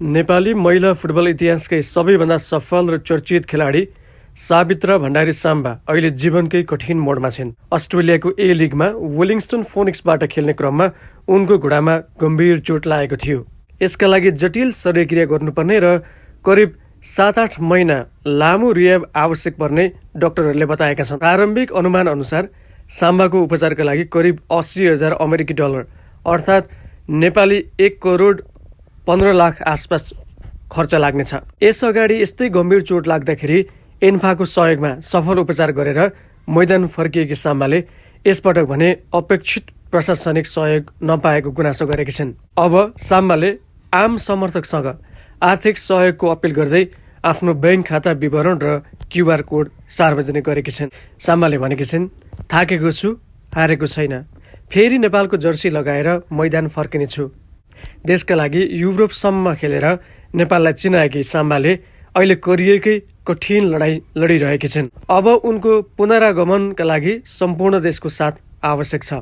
नेपाली महिला फुटबल इतिहासकै सबैभन्दा सफल र चर्चित खेलाडी सावित्रा भण्डारी साम्बा अहिले जीवनकै कठिन मोडमा छिन्। अस्ट्रेलियाको ए लिगमा वेलिङ्गस्टन फोनिक्सबाट खेल्ने क्रममा उनको घुँडामा गम्भीर चोट लागेको थियो। यसका लागि जटिल शल्यक्रिया गर्नुपर्ने र करिब 7-8 महिना लामो रिह्याब आवश्यक पर्ने डाक्टरहरूले बताएका छन्। प्रारम्भिक अनुमान अनुसार साम्बाको उपचारका लागि करिब 80,000 अमेरिकी डलर अर्थात् नेपाली 1 करोड 15 लाख आसपास खर्च लाग्नेछ। यसअगाडि यस्तै गम्भीर चोट लाग्दाखेरि एन्फाको सहयोगमा सफल उपचार गरेर मैदान फर्किएकी साम्बाले यसपटक भने अपेक्षित प्रशासनिक सहयोग नपाएको गुनासो गरेकी छिन्। अब साम्बाले आम समर्थकसँग आर्थिक सहयोगको अपिल गर्दै आफ्नो ब्याङ्क खाता विवरण र क्युआर कोड सार्वजनिक गरेकी छिन्। साम्बाले भनेकी छिन्, थाकेको छु, हारेको छैन, फेरि नेपालको जर्सी लगाएर मैदान फर्किनेछु। देशका लागि युरोपसम्म खेलेर नेपाललाई चिनाएकी साम्बाले अहिले करियरकै कठिन लडाईँ लडिरहेकी छिन्। अब उनको पुनरागमनका लागि सम्पूर्ण देशको साथ आवश्यक छ।